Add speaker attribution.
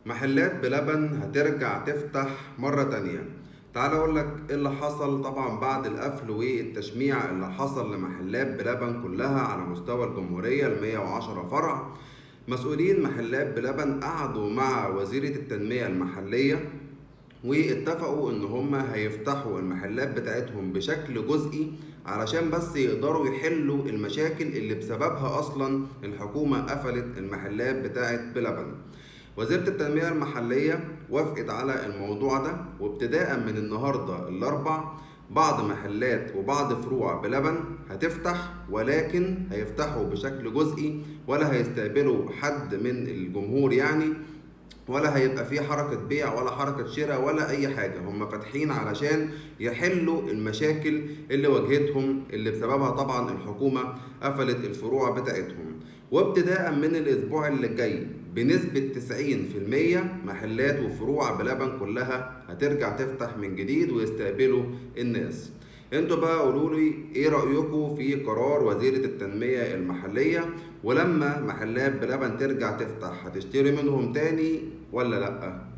Speaker 1: محلات بلبن هترجع تفتح مرة تانية. تعال اقول لك ايه اللي حصل. طبعا بعد القفل والتشميع اللي حصل لمحلات بلبن كلها على مستوى الجمهورية 110 فرع، مسؤولين محلات بلبن قعدوا مع وزيرة التنمية المحلية واتفقوا ان هم هيفتحوا المحلات بتاعتهم بشكل جزئي علشان بس يقدروا يحلوا المشاكل اللي بسببها اصلا الحكومة قفلت المحلات بتاعت بلبن. وزيرة التنمية المحلية وافقت على الموضوع ده، وابتداء من النهاردة الاربع بعض محلات وبعض فروع بلبن هتفتح، ولكن هيفتحوا بشكل جزئي ولا هيستقبلوا حد من الجمهور ولا هيبقى في حركة بيع ولا حركة شراء ولا أي حاجة. هم فاتحين علشان يحلوا المشاكل اللي واجهتهم اللي بسببها طبعا الحكومة قفلت الفروع بتاعتهم. وابتداء من الأسبوع اللي جاي بنسبة 90% محلات وفروع بلبن كلها هترجع تفتح من جديد ويستقبلوا الناس. انتوا بقى قولوا لي ايه رأيكم في قرار وزيرة التنمية المحلية، ولما محلات بلبن ترجع تفتح هتشتري منهم تاني ولا لأ؟